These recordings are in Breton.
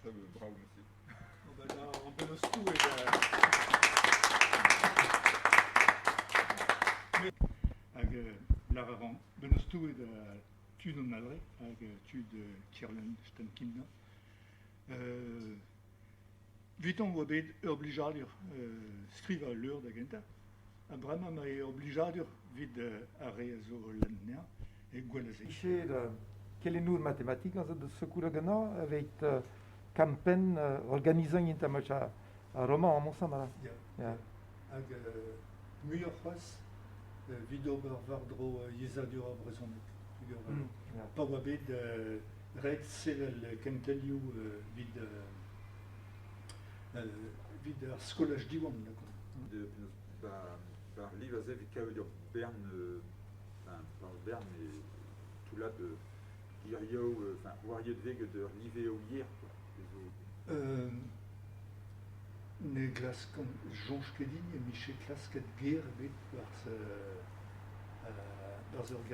Très brav neuze. An bennozh touet. Hag lar a ran bennozh touet tud an Alre hag tud Tierland Stankinna. Evitañ oa bet ur blijadur skrivañ al leur da gentañ ha bremañ ma eo ur blijadur evit ar re a zo o lenn anezhañ e gwell a se. Ichet kelennour matematik a zo da sekour ganeoc'h evit kampenn organizañ int ar roman amañ Ya. Ya. Hag muioc'h c'hoazh evit ober war-dro yezhadur ar brezhoneg. Pa oa bet ret sevel kentelioù evit evit ar skolaj Diwan lakaomp. Ba ar liv aze evit kaout ur bern enfin pas ur bern mais toullad hirioù enfin c'hoariet 'vez get ur liveoù yer quoi. Ne glaskan soñj ket din e vije klasket ger ebet 'barzh 'barzh ur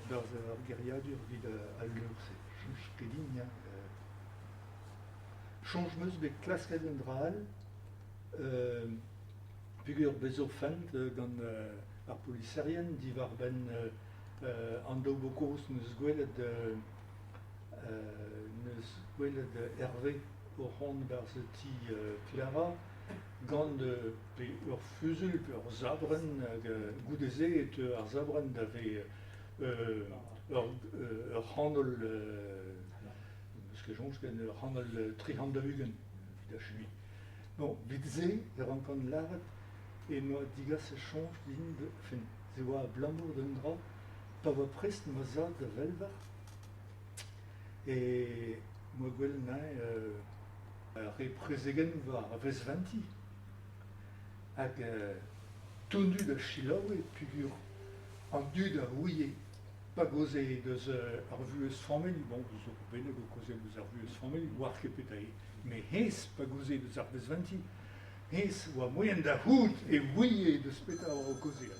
'barzh ur geriadur evit al leur-se. Soñj ket din ya. Soñj 'm eus bet klasket un dra all peogwir bez zo fent gant ar poliserien diwar-benn an daou kozh 'neus gwelet 'neus gwelet Hervé o c'hont 'barzh ti Clara gant pe ur fuzuilh pe ur sabrenn hag goude-se e teu ar sabrenn da vezañ ur ur c'hanol n'eus ket soñj ken ur c'hanol 340 evit achuiñ. Bon, evit-se e rankan lâret e noa digaset soñj din enfin se oa abalamour d'un dra pa oa prest ma zad da Velvar e 'moa gwelet anezhañ re prezegenn war ar vezventi hag tondu da selaou peogwir an dud a ouie pa gaoze deus ar vuhez familh, bon, zo bennak o kaozeal deus ar vuhez familh, oar ket petra eo, met hennezh pa gaoze deus ar vezventi, hennezh oa moaien da c'hoût e ouie deus petra oa o kaozeal.